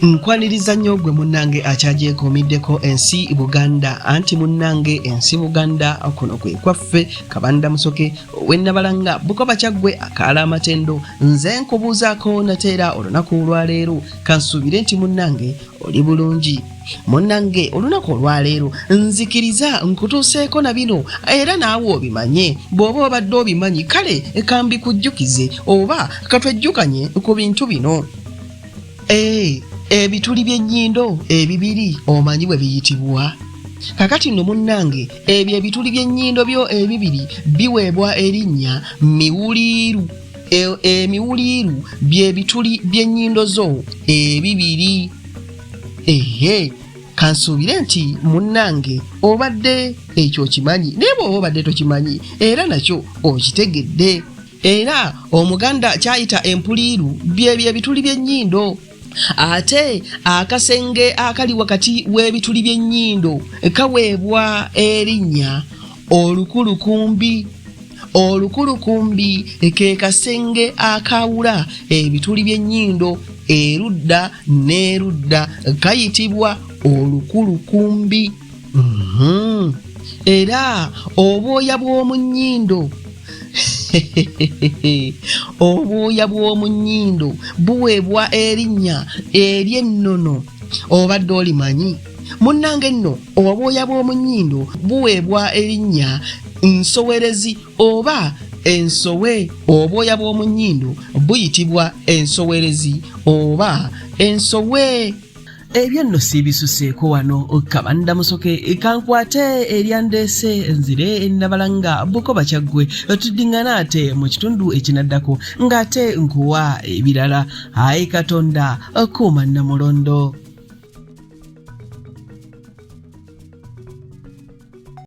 Nkwaniriza nnyo gwe munnange akyagyekuumiddeko ensi Buganda, anti munnange ensi Buganda kuno kwe kwaffe. Kabanda Musoke ow'e Nabalanga Bukoba Kyaggwe akaala amatendo, nze nkubuuzaako nate era olunaku olwaleero. Kansuubire nti munnange oli bulungi. Munnange, olunaku olwaleero nzikiriza nkutuuseeko na bino era naawe obimanye. Bw'oba obadde obimanyi, kale kambikujjukize oba katwejjukanye ku bintu bino. Ee, ebituli by'ennyindo ebibiri omanyi bwe biyitibwa? Kakati nno munnange, ebyo ebituli by'ennyindo byo ebibiri biweebwa erinnya miwuliiru. Emiwuliiru bye bituli by'ennyindo zo ebibiri. Ehe, kansuubire nti munnange obadde ekyo okimanyi, naye bw'oba obadde tokimanyi era nakyo okitegedde. Era Omuganda ky'ayita empuliiru byebyo ebituli by'ennyindo. Ate akasenge akali wakati w'ebituli by'ennyindo kaweebwa erinnya olukulukumbi. Olukulukumbi ke kasenge akaawula ebituli by'ennyindo erudda n'erudda, kayitibwa olukulukumbi. Era obwoya bw'omu nnyindo, obwoya bw'omu nnyindo buweebwa erinnya ery'ennono. Obadde olimanyi munnange? Nno obwoya bw'omu nnyindo buweebwa erinnya nsowerezi oba ensowe. Obwoya bw'omu nnyindo buyitibwa ensowerezi oba ensowe. Ebyo nno siibisuseeko wano. Kabanda Musoke, kankwate eryandeese nzire Nabalanga Bukoba Kyaggwe. Tuddiŋŋana ate mu kitundu ekinaddako ng'ate nkuwa ebirala. Ayi Katonda, kuuma Nnamulondo.